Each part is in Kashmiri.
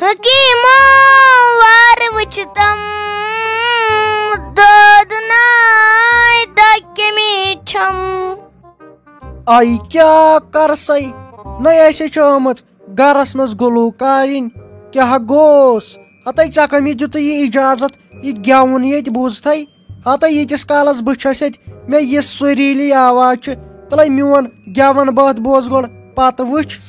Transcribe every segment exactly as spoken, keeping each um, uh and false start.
حکیمو وار وچھتم، دود ناے دکمی چھم۔ آے کیٛاہ کرسے؟ نَے اَسے چھِ آمٕژ گرس منٛز گلوکارِنۍ۔ کیٛاہ گوس؟ ہتے ژےٚ کٔمۍ دیُتُے یہِ اجازت، یہِ گٮ۪وُن ییٚتہِ بوٗزتھے؟ ہتے ییٖتِس کالس بہٕ چھَس ییٚتہِ، مےٚ یہِ سُریٖلی آواز چھِ، تلے میون گٮ۪وَن بٲتھ بوز گۄڈٕ، پتہٕ وٕچھ۔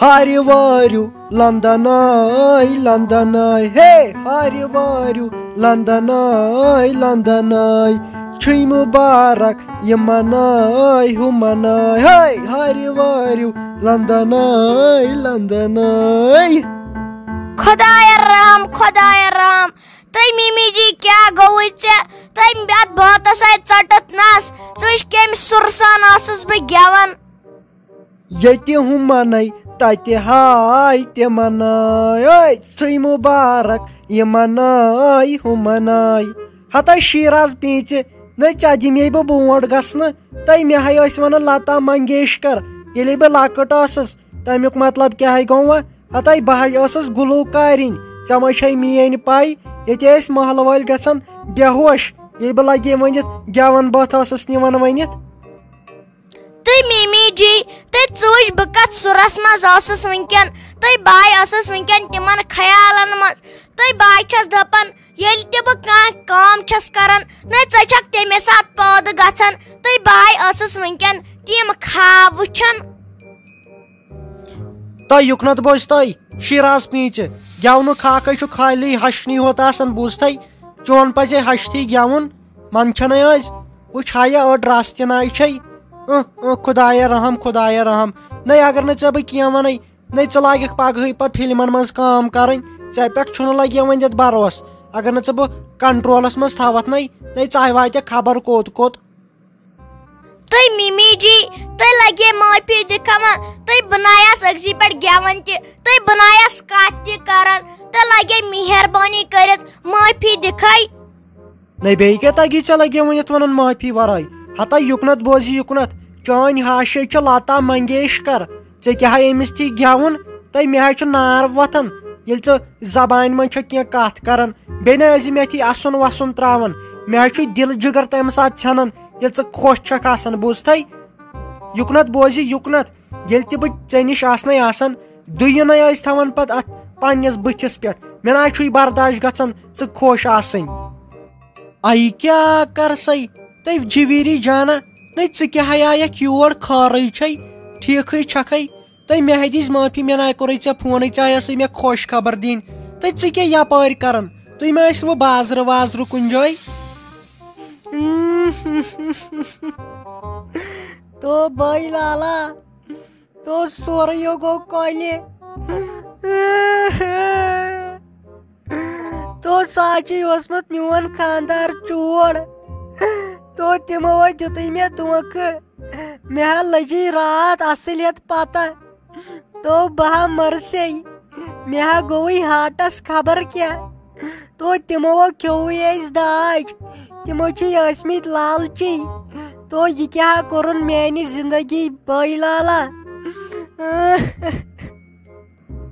ہارِ وٲرِو لندن آے، لندن آے، ہے، ہارِ وٲرِو لندن آے، لندن آے، چھُے مُبارک یِمن آے، ہُمن آے، ہے، ہارِ وٲرِو لندن آے، لندن آے۔ خدایا رحم، خدایا رحم، تہٕ مِمی جی کیٛاہ گوٚوُے ژےٚ؟ تہٕ اَتھ بٲتس آے ژٹتھ نس، ژٕ وٕچھ کَمہِ سُرٕ سان ٲسٕس بہٕ گٮ۪وان۔ ییٚتہِ ہُمنَے تَتہِ ہاے تِمنَے، ٲے ژھٕے مُبارک یِمنَے ہُمنَے۔ ہتا شیراز پیٖنژِ، نَے ژےٚ دِمے بہٕ برونٛٹھ گژھنہٕ، تَے مےٚ ہَے ٲسۍ وَنان لتا منگیشکر، ییٚلے بہٕ لۄکٕٹ ٲسٕس، تَمیُک مطلب کیٛاہ ہَے گوٚو وۄنۍ؟ ہتاے بہٕ ہَے ٲسٕس گلوکارِنۍ، ژےٚ ما چھے میٲنۍ پَے؟ ییٚتہِ ٲسۍ محلہٕ وٲلۍ گژھان بے ہوش، ییٚلہِ بہٕ لگے ؤنِتھ گٮ۪وَن بٲتھ ٲسٕس نِوان ؤنِتھ۔ تہٕ مِمی جی، تہٕ ژٕ وٕچھ بہٕ کتھ سُرس منٛز ٲسٕس وٕنکٮ۪ن، تہٕ بہٕ ٲسٕس وٕنکٮ۪ن تِمن خیالن منٛز، تہٕ بہٕ چھَس دپان، ییٚلہِ تہِ بہٕ کانٛہہ کٲم چھَس کران، نہ ژٕ چھکھ تَمے ساتہٕ پٲدٕ گژھان، تہٕ بہٕ ٲسٕس وٕنکٮ۪ن تِم خواب وٕچھان۔ تہٕ یُکنت بوزتَے شیراز پیٖنژِ، گٮ۪ونُک خاکَے چھُ خٲلی ہَشنی ہوت آسان، بوٗزتھَے؟ چون پَزے ہَشتھٕے گٮ۪وُن، منٛدچھَنَے ٲسۍ۔ وٕچھ ہا یہِ أڑ رَس تہِ نَے چھَے۔ اۭں، اۭں، خۄدایا رحم، خۄدایا رحم۔ نَے اگر نہٕ ژےٚ بہٕ کینٛہہ وَنَے، نَے ژٕ لاگَکھ پَگہٕے پَتہٕ فِلمَن منٛز کٲم کَرٕنۍ۔ ژےٚ پٮ۪ٹھ چھُنہٕ لَگہِ وۄنۍ یَتھ بَروسہٕ۔ اگر نہٕ ژٕ بہٕ کنٹرولَس منٛز تھاوَتھ نَے، نَے ژَے واتہِ خبر کوٚت کوٚت۔ تہٕ مِمی جی، تہٕ لگے معٲفی دِکھاوان، تہٕ بہٕ نایس أکسٕے پٮ۪ٹھ گٮ۪وان تہِ، تہٕ بہٕ نایس کتھ تہِ کران، تہٕ لگے مہربٲنی کٔرِتھ معٲفی دِکھے۔ نَے بیٚیہِ کیٛاہ تگی ژےٚ لگے وۄنۍ یتھ ونان معٲفی ورٲے؟ ہتا یُکنت بوزِ یُکنت، چٲنۍ ہاشے چھِ لتا منگیشکر، ژےٚ کیٛاہ ہا أمِس تھی گٮ۪وُن؟ تہٕ مےٚ ہا چھُ نار وۄتھان، ییٚلہِ ژٕ زبانہِ منٛز چھکھ کینٛہہ کتھ کران، بیٚیہِ نہ ٲسۍ زِ مےٚ تھی اسُن وسُن تراوان، مےٚ ہا چھُ دِل جگر تمہِ ساتہٕ ژھٮ۪نان، ییٚلہِ ژٕ خۄش چھکھ آسان، بوٗزتھے؟ یُکنت بوزِ یُکنت، ییٚلہِ تہِ بہٕ ژےٚ نِش آسنَے آسان، دُیِنَے ٲسۍ تھاوان پتہٕ اتھ پننِس بٕتھِس پٮ۪ٹھ۔ مےٚ نہ حظ چھُے برداش گژھان ژٕ خۄش آسٕنۍ۔ اَے کیٛاہ کرسَے؟ تٔمۍ جِویٖری جانا، نَے ژٕ کیٛاہ ہَے آیَکھ یور؟ خٲرٕے چھَے، ٹھیٖکھٕے چھَکھَے؟ تٔمۍ مےٚ ہَے دِژ معٲفی، مےٚ نَے کوٚرُے ژےٚ فونٕے، ژےٚ آیَسٕے مےٚ خۄش خبر دِنۍ۔ تہٕ ژٕ کیٛاہ یَپٲرۍ کران؟ تُہۍ ما ٲسِوٕ بازرٕ وازرٕ کُنہِ جایہِ؟ تو بٲے لالا، تو سورُے یو گوٚو کۄلہِ۔ تو سُہ حظ چھُ اوسمُت میون خاندار چور۔ تو تِمو حظ دیُتُے مےٚ دھوکہٕ۔ مےٚ حظ لٔجی راتھ اصٕل ہٮ۪تھ پتہ۔ تو بہٕ ہا مَرسے۔ مےٚ ہا گوٚوُے ہارٹس خبر کیٛاہ۔ تو تِمو ہا کھیوٚوُے اَسہِ داج۔ تِمو چھِ ٲسمٕتۍ لالچی۔ تو یہِ کیٛاہ ہا کوٚرُن میانہِ زندگی بٲے لالا؟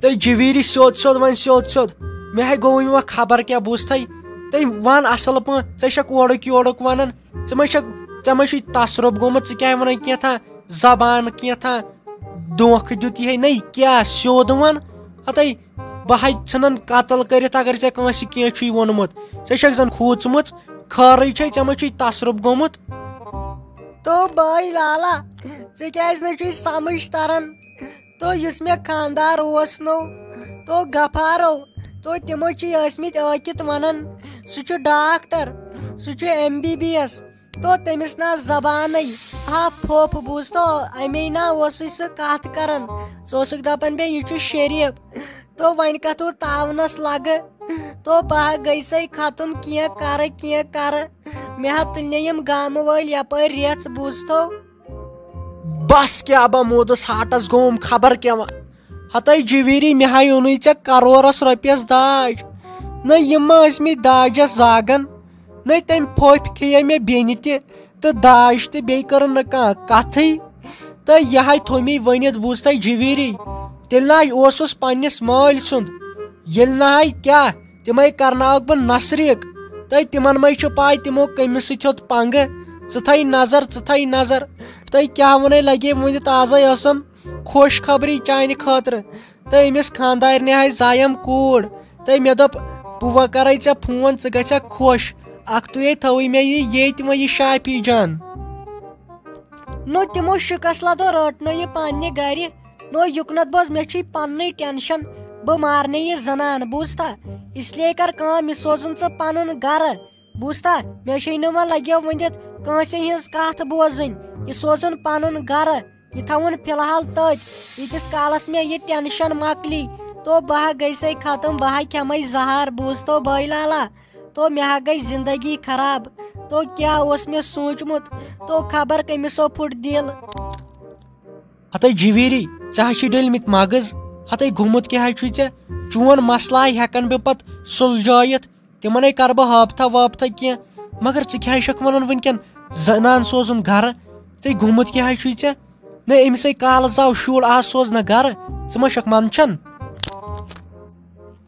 تہٕ جِویٖری سیوٚد سیوٚد وۄنۍ سیوٚد سیوٚد۔ مےٚ ہے گوٚوُے وۄنۍ خبر کیٛاہ بوٗزتھَے۔ تٔمۍ وَن اَصٕل پٲٹھۍ، ژےٚ چھَکھ اورُک یورُک وَنان۔ ژےٚ ما چھَکھ، ژےٚ ما چھُے تصرُف گوٚمُت، ژٕ کیٛاہ وَنان کینٛہہ تام زبان کینٛہہ تام۔ دھوکہٕ دیُت یِہے، نَے کیٛاہ سیوٚد وَن۔ ہَتَے بہٕ ہَے ژھٕنَن قتل کٔرِتھ اگر ژےٚ کٲنٛسہِ کینٛہہ چھُے ووٚنمُت۔ ژےٚ چھَکھ زَن کھوٗژمٕژ، خٲرٕے چھے، ژےٚ ما چھُے تصرُف گوٚمُت۔ تو بٲے لالا، ژےٚ کیٛازِ نہٕ چھُے سمجھ تران؟ تو یُس مےٚ خاندار اوس نو، تو غفارو، تو تِمو چھِ ٲسمٕتۍ ٲکِت ونان، سُہ چھُ ڈاکٹر، سُہ چھُ ایم بی بی ایس۔ تو تٔمِس نہ زبانٕے، ہا پھوٚپھ بوٗز تو، اَمے نہ اوسُے سُہ کَتھ کران۔ ژٕ اوسُکھ دَپان بیٚیہِ یہِ چھُ شریٖف۔ تو وۄنۍ کَتھو تاونَس لَگہٕ۔ تو بہٕ ہا گٔیسَے ختم، کینٛہہ کَرٕ، کینٛہہ کَرٕ۔ مےٚ ہا تُلنَے یِم گامہٕ وٲلۍ یَپٲرۍ ریٚژھ، بوٗز تو۔ بس کیٛاہ بہ موٗدُس ہاٹس گوم خبر کیٛاہ وۄنۍ۔ ہتے جویری، مےٚ ہا اوٚنُے ژےٚ کرورس رۄپیس داج۔ نہ یِم ما ٲسۍ مٕتۍ داجس زاگن، نہ تٔمۍ پھوپھۍ کھیٚیے مےٚ بیٚنہِ تہِ تہٕ داج تہِ، بیٚیہِ کٔرٕن نہٕ کانٛہہ کتھٕے۔ تہٕ یہِ ہا تھوٚو مےٚ ؤنِتھ، بوٗز تۄہہِ جویری، تیٚلہِ نہ اوسُس پننِس مٲلۍ سُنٛد۔ ییٚلہِ نہ کیٛاہ، تِمے کرناوکھ بہٕ نصریک۔ تہٕ تِمن منٛز چھِ پاے تِمو کٔمِس سۭتۍ ہیوٚت پنٛگہٕ۔ ژٕ تھٲے نظر، ژٕ تھٲے نظر۔ تہٕ کیٛاہ ونے لگے وُنہِ تازے ٲسٕم خوش خبری چانہِ خٲطرٕ۔ تہٕ أمِس خاندارنہِ آے زایم کوٗر۔ تہٕ مےٚ دوٚپ، بہٕ وۄنۍ کرے ژےٚ فون، ژٕ گژھکھ خوش۔ اکھتُے تھٲوٕے مےٚ یہِ ییٚتہِ وۄنۍ یہِ شافی جان۔ نو تِمو شِکس لدو رٔٹ نہٕ یہِ پننہِ گرِ۔ نو یُکنتھ بوز، مےٚ چھُے پننُے ٹینشن، بہٕ مارنے یہِ زنان، بوٗزتھا؟ اس لیے کر کٲم، یہِ سوزُن ژٕ پنُن گرٕ، بوٗزتھا؟ مےٚ چھے نہٕ وۄنۍ لگیو ؤنِتھ کٲنٛسہِ ہٕنٛز کتھ بوزٕنۍ، یہِ سوزُن پنُن گرٕ، یہِ تھاوُن فی الحال تٔتۍ، ییٖتِس کالس مےٚ یہِ ٹینشن مۄکلی۔ تو بہٕ ہا گٔیسے ختم، بہٕ ہا کھٮ۪مے زہر، بوٗزتو بٲے لالا؟ تو مےٚ ہا گٔے زندگی خراب۔ تو کیٛاہ اوس مےٚ سوٗنٛچمُت؟ تو خبر کٔمِس سو پھُٹ دِل۔ ہتے جویری، ژےٚ ہا چھِ ڈٔلمٕتۍ مغز۔ ہتے گوٚمُت کیٛاہ ہا چھُے ژےٚ؟ چون مسلہٕ ہا ہٮ۪کن بہٕ پتہٕ سُلجٲیِتھ۔ تِمن ہے کرٕ بہٕ ہٲپتھا وٲپتھا کینٛہہ۔ مگر ژٕ کیٛاہ چھکھ ونان وٕنکٮ۪ن زنان سوزُن گرٕ؟ تہٕ گوٚمُت کیٛاہ ہا چھُے ژےٚ؟ نہ، أمِس ہے کالہٕ زاو شُر، آز سوز نہ گرٕ۔ ژٕ ما چھکھ منٛدچھان؟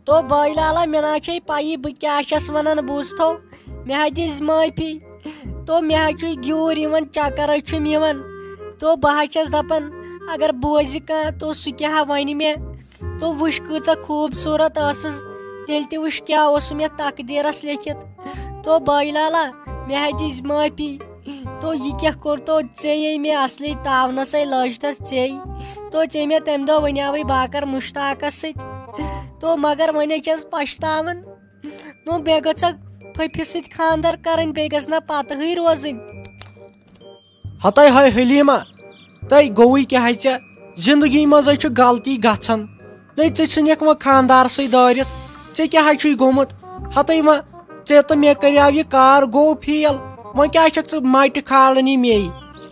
تو بٲے لالا، مےٚ نہ چھے پَیی بہٕ کیٛاہ چھَس وَنان، بوٗزتھو؟ مےٚ ہا دِژ معٲفی۔ تو مےٚ ہا چھُے گیوٗر یِوان، چکر ہا چھُم یِوان۔ تو بہٕ ہا چھَس دَپان، اگر بوزِ کانٛہہ، تو سُہ کیٛاہ ہا وَنہِ مےٚ؟ تو وٕچھ کۭژاہ خوٗبصوٗرت ٲسٕس، تیٚلہِ تہِ وٕچھ کیٛاہ اوس مےٚ تقدیٖرَس لیٚکھِتھ۔ تو بٲے لالا، مےٚ ہا دِژ معٲفی۔ تو یہِ کیٛاہ کوٚر تو ژےٚ، یے مےٚ اصلی تاونسے لٲج تس ژے۔ تو ژےٚ مےٚ تمہِ دۄہ ونیاوٕے بہٕ ہا کرٕ مشتاقس سۭتۍ۔ تو مگر وۄنۍ چھس پشتاوان۔ نو مےٚ گٔژھ پھپھِ سۭتۍ خاندر کرٕنۍ، بیٚیہِ گٔژھ نہ پتہٕے روزٕنۍ۔ ہتے ہے حلیمہ، تۄہہِ گوٚوٕے کیٛاہ ژےٚ؟ زندگی منٛز ہے چھِ غلطی گژھان۔ نَے ژٕ ژھٕنکھ وۄنۍ خاندارسٕے دٲرِتھ۔ ژےٚ کیٛاہ حظ چھُے گوٚمُت؟ ہَتَے وۄنۍ ژےٚ تہٕ مےٚ کریاو یہِ کار، گوٚو فیل۔ وۄنۍ کیٛاہ چھَکھ ژٕ مَٹہِ کھالان یہِ مے؟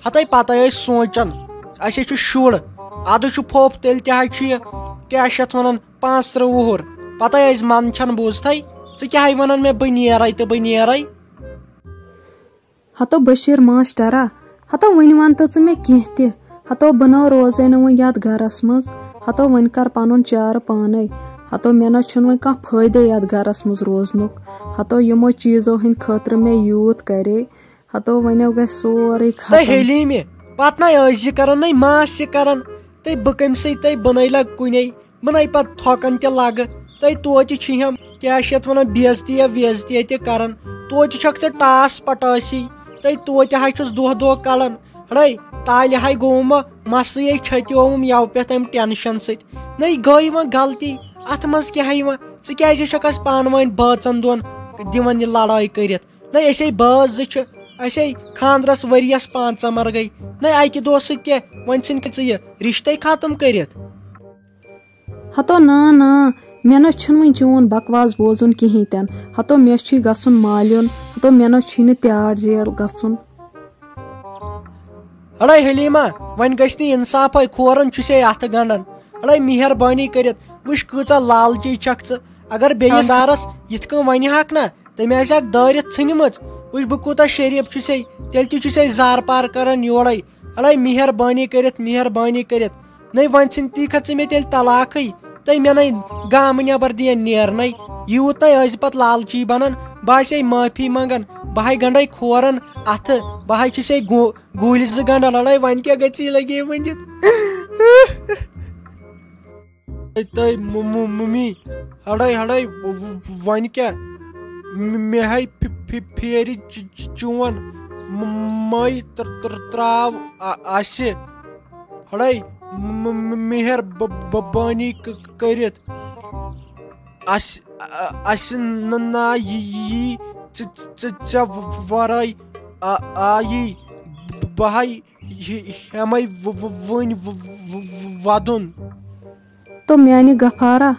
ہَتَے پَتَے ٲسۍ سونٛچان، اَسے چھُ شُر، اَدٕ چھُ پھوٚپھ، تیٚلہِ تہِ حظ چھُ یہِ، کیٛاہ چھِ اَتھ وَنان، پانٛژھ تٕرٛہ وُہُر۔ پَتَے ٲسۍ منٛدچھان، بوٗزتھَے؟ ژٕ کیٛاہ ہَے وَنان مےٚ، بہٕ نیرَے تہٕ بہٕ نیرَے؟ ہتو بشیر ماشٹرا، ہتو وۄنۍ ون تہٕ ژٕ مےٚ کینٛہہ تہِ۔ ہتو بہٕ نہ روزے نہٕ وۄنۍ یتھ گرس منٛز۔ ہتو وۄنۍ کر پنُن چارٕ پانے۔ ہتو مےٚ نہ چھُنہٕ وۄنۍ کانٛہہ فٲیدے یتھ گرس منٛز روزنُک۔ ہتو یِمو چیٖزو ہٕنٛدِ خٲطرٕ مےٚ یوٗت کرے، ہتو وۄنۍ گژھِ سورُے تہٕ ختم۔ ہیٚلی مےٚ پتہٕ نَے ٲسۍ یہِ کران، نَے ماس یہِ کران، تہٕ بہٕ کٔمۍ سٕے تہٕ بہٕ نَے لگ کُنے۔ بناے پتہٕ تھۄکن تہِ لگہٕ۔ تہٕ توتہِ چھِ ہم، کیٛاہ چھِ یتھ ونان، بےعزتی یا ویزتی تہِ کران۔ توتہِ چھکھ ژٕ ٹاس پٹٲسی۔ تہٕ توتہِ ہاے چھُس دۄہ دۄہ کڑان۔ ہڑے، تالہِ ہاے گوٚوم مسٕے چھتیووُم یو پٮ۪ٹھ امہِ ٹینشن سۭتۍ۔ نٔے گٔے وۄنۍ غلطی۔ اتھ منٛز کیٛاہ ہاے وۄنۍ؟ ژٕ کیٛازِ چھکھ اسہِ پانہٕ ؤنۍ بٲژن دۄن دِوان یہِ لڑٲے کٔرِتھ؟ نٔے أسے بٲژ زٕ چھِ، أسے خاندرس ؤریس پانٛژھ ژمر گٔے۔ نٔے اکہِ دۄہ سۭتۍ کیٛاہ؟ وۄنۍ ژھٕنکھ ژٕ یہِ رشتے ختم کٔرِتھ؟ ہتو نا نا، مےٚ نہ چھُنہٕ وۄنۍ چون بکواس بوزُن کِہیٖنۍ تہِ نہٕ۔ ہتو مےٚ چھُے گژھُن مالیُن، ہتو مےٚ نہ چھُے نہٕ تیار جیل گژھُن۔ اڑے حلیمہ، وۄنۍ گژھِ نہٕ انصافے، کھورن چھُسے اتھٕ گنڈان۔ اڑے مہربٲنی کٔرِتھ وٕچھ، کۭژاہ لالچی چھکھ ژٕ۔ اگر بیٚیِس دارس یِتھ کٔنۍ ونہِ ہاکھ نہ، تٔمۍ آسہِ اکھ دٲرِتھ ژھٕنمٕژ۔ وٕچھ بہٕ کوٗتاہ شریف چھُسے، تیٚلہِ تہِ چھُسے زارٕ پار کران یورے۔ اڑے مہربٲنی کٔرِتھ، مہربٲنی کٔرِتھ۔ نَے وۄنۍ ژھٕن تی کھا ژٕ مےٚ تیٚلہِ طلاقٕے؟ تہٕ مےٚ نَے گامہٕ نٮ۪بر دِیَن نیرنَے۔ یوٗت نَے ٲسۍ زِ پَتہٕ لالچی بَنان۔ بہٕ آسے معٲفی منٛگان، بہٕ ہاے گنٛڈَے کھورَن اَتھٕ، بہٕ ہاے چھُسے گو-، گُلۍ زٕ گنٛڈان۔ اَڑَے وۄنۍ کیٛاہ گژھی لگے ؤنِتھ؟ تہٕ مُ-، مُ-، مُمی، ہڑے ہڑے، و-، و-، وۄنۍ کیٛاہ؟ م-، مےٚ ہاے پھِ-، پھِ-، پھیرِ چ-، چ-، چون م-، مَے تر-، تر-، ترٛاو اَ-، اَسہِ۔ ہڑے م-، م-، مہر ب-، ب-، بٲنی ک-، ک-، کٔرِتھ۔ اَسہِ، اَ-، اَسہِ نہ، نہ یی، یی ژٕ، ژٕ، ژےٚ ورٲے آ-، آیی۔ ب-، بہٕ ہاے ہِ-، ہٮ۪مَے و-، و-، وٕنۍ و-، و-، و-، وَدُن۔ تو میانہِ غفارا،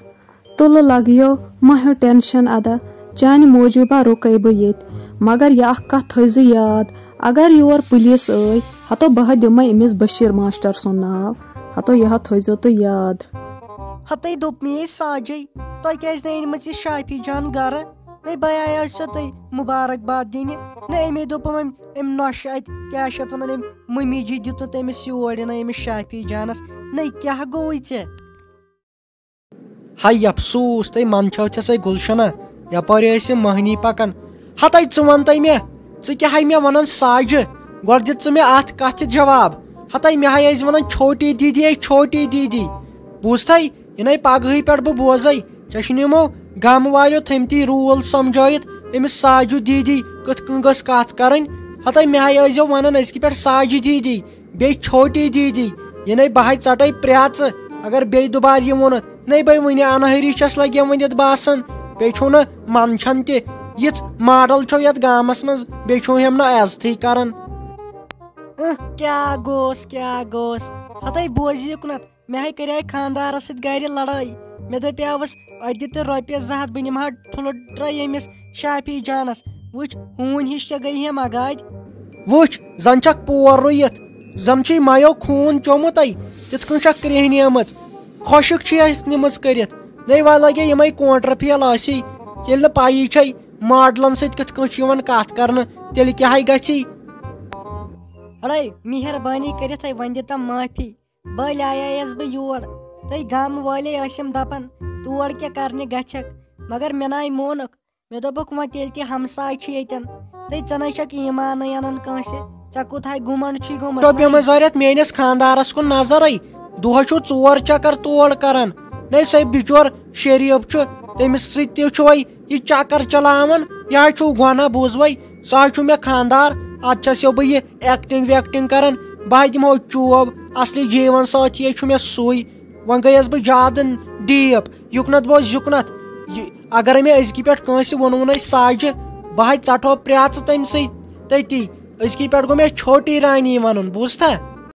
تُلہٕ لگیو، مہ ہیو ٹینشن ادا، چانہِ موٗجوٗبہ رُکے بہٕ ییٚتہِ۔ مگر یہِ اکھ کتھ تھٲیزِ یاد، اگر یور پُلیٖس ٲے، ہتو بہٕ ہا دِمے أمِس بشیٖر ماسٹر سُنٛد ناو، ہتو یہِ ہا تھٲیزیو تُہۍ یاد۔ ہتے دوٚپ مے ساجے، تۄہہِ کیازِ نہٕ أنمٕژ یہِ شافی جان گرٕ؟ نَے بہٕ آیاس ژےٚ تۄہہِ مُبارک باد دِنہِ۔ نَے أمۍ دوٚپُم أمۍ، أمۍ نۄشہِ اَتہِ، کیٛاہ چھِ اَتھ وَنان، أمۍ مٔمی جی دیُتنُتھ أمِس یور، یہِ نَے أمِس شافی جانَس۔ نَے کیٛاہ گوٚوُے ژےٚ؟ ہاے افسوس، تۄہہِ منٛدچھو تہِ سۄے گُلشنہ، یپٲرۍ ٲسۍ یِم مٔہنی پکان۔ ہتے ژٕ وَن تَے مےٚ، ژٕ کیٛاہ ہاے مےٚ وَنان ساجہِ؟ گۄڈٕ دِ ژٕ مےٚ اَتھ کتھِ جواب۔ ہتے مےٚ ہاے ٲسۍ وَنان چھوٹی دیدی، اے چھوٹی دیدی۔ بوٗزتھے، یہِ نے پگہٕے پٮ۪ٹھ بہٕ بوزے، ژےٚ چھُنہٕ یِمو گامہٕ والیو تھٲمتی روٗل سمجھٲیِتھ أمِس ساجہِ دیدی کِتھ کٔنۍ گٔژھ کتھ کرٕنۍ۔ ہتے مےٚ ہاے ٲسۍزیو وَنان أزکہِ پٮ۪ٹھ ساجہِ دیدی۔ بیٚیہِ چھوٹی دیدی، یہِ نے بہٕ ہاے ژٹے پرٛیژٕ، اگر بیٚیہِ دُبارٕ یہِ ووٚنُتھ۔ نے بے وٕنہِ انہٲری چھس لگیم ؤنِتھ باسان۔ بیٚیہِ چھو نہٕ منٛدچھان تہِ۔ یِژھ ماڈل چھو یتھ گامس منٛز، بیٚیہِ چھو ہٮ۪م نہٕ عزتھٕے کران۔ اہ، کیٛاہ گوٚوس، کیٛاہ گوٚوس؟ ہتے بوزِ یُکنتھ، مےٚ ہاے کریاے خاندارس سۭتۍ گرِ لڑٲے۔ مےٚ دپیاوس، اتہِ دِ تہٕ رۄپیس زٕ ہتھ، بہٕ نِمہٕ ہا ٹھُلہٕ ٹرٛے ییٚمِس شافی جانس۔ وٕچھ، ہوٗنۍ ہِش کیٛاہ گٔے ہے مگادِ۔ وٕچھ، زن چھکھ پور رُیِتھ، زن چھُے مَیو خوٗن چومُت اَے، تِتھ کٔنۍ چھکھ کرٛیہنیمٕژ۔ خۄشٕک چھِ اَسہِ نِمٕژ کٔرِتھ۔ نَے وۄنۍ لگے یِمے کونٹر فیل آسی، ییٚلہِ نہٕ پَیی چھے ماڈلن سۭتۍ کِتھ کٔنۍ چھُ یِوان کتھ کرنہٕ، تیٚلہِ کیٛاہ ہاے گژھی؟ اڑے، مہربٲنی کٔرِتھ ہے وۄنۍ دِ تم معٲفی۔ بٔلۍ آیایس بہٕ یور، تہٕ گامہٕ وٲلے ٲسِم دپان، تور کیٛاہ کرنہِ گژھکھ؟ مگر مےٚ ناے مونُکھ۔ مےٚ دوٚپُکھ، وۄنۍ تیٚلہِ تہِ ہمساے چھِ ییٚتٮ۪ن، تہٕ ژٕ نَے چھَکھ ایٖمانٕے اَنان کٲنٛسہِ۔ ژےٚ کوٗتاہ گُمنڈ چھُے گوٚمُت؟ چوٚپ یِمَے زٲرِتھ میٲنِس خانٛدارَس کُن نظرٕے۔ دۄہَس چھُ ژور چکر تول کران۔ نے سُے بِچور شریٖف چھُ، تٔمِس سۭتۍ تہِ چھُ وۄنۍ یہِ چکر چلاوان۔ یہِ حظ چھُو گۄناہ، بوٗزوَے، سُہ حظ چھُ مےٚ خانٛدار۔ اَتھ چھَس یو بہٕ یہِ ایکٹنگ ویکٹنگ کران۔ بہٕ ہاے دِمہو چوب، اصلی جیٖون ساتھی ہے چھُ مےٚ سُے۔ وۄنۍ گٔیَس بہٕ زیادٕ ڈیٖپ۔ یُکنتھ بوز یُکنتھ۔ یہِ، اگرے مےٚ أزکہِ پٮ۪ٹھ کٲنٛسہِ ووٚنوُن ہے ساجہِ، بہٕ ہاے ژٹہو پرٛیژٕ تٔمۍ سٕے تٔتی۔ أزکہِ پٮ۪ٹھ گوٚو مےٚ چھوٹی رانی ونُن، بوٗزتھا؟